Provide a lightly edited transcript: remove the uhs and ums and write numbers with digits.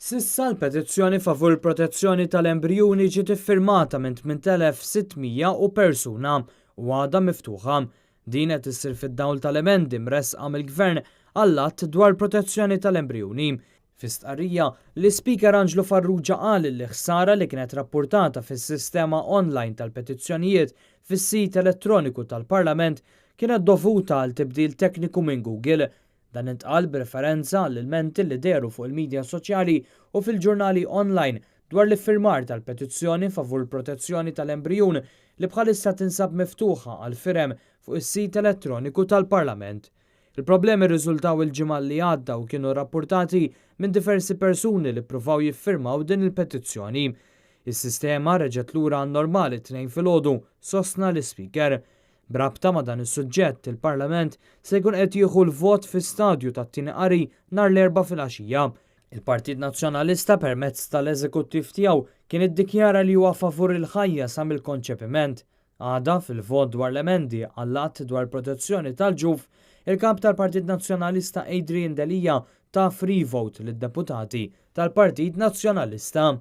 S'issa l-petizzjoni favur il-protezzjoni tal-embrijuni ġiet iffirmata minn 8,600 u persuna u għadha miftuħa. Din qed issir fid-dawl tal-emendi mressqa mill-Gvern għall-Att dwar Protezzjoni tal-Embrijuni. Fi stqarrija, l-Ispeaker Anġlu Farrugia qal li ħsara li kienet rappurtata fis-sistema online tal-petizzjonijiet fis-sit elettroniku tal-Parlament kienet dovuta għal tibdil tekniku minn Google. Dan intqal b'referenza għall-ilmenti li dehru fuq il-midja soċjali u fil-ġurnali online dwar l-iffirmar tal-petizzjoni favur il-protezzjoni tal-embrijun li bħalissa tinsab miftuħa għall-firem fuq is-sit elettroniku tal-Parlament. Il-problemi rriżultaw il-ġimgħa li għadda u kienu rrappurtati minn diversi persuni li ppruvaw jiffirmaw din il-petizzjoni. Is-sistema reġgħet lura għan-normal it-Tnejn filgħodu, sostna l-Ispeaker. B'rabta ma' dan is-suġġett, il-Parlament se jkun qed jieħu l-vot fi stadju tat-tieni qari nhar l-Erbgħa filgħaxija. Il-Partit Nazzjonalista permezz tal-eżekuttiv tiegħu kien iddikjara li huwa favur il-ħajja sa mill-konċepiment. Għada, fil-vot dwar l-emendi għall-Att dwar il-Protezzjoni tal-Ġuf, il-Kap tal-Partit Nazzjonalista Adrian Delia ta free vote lid-deputati tal-Partit Nazzjonalista.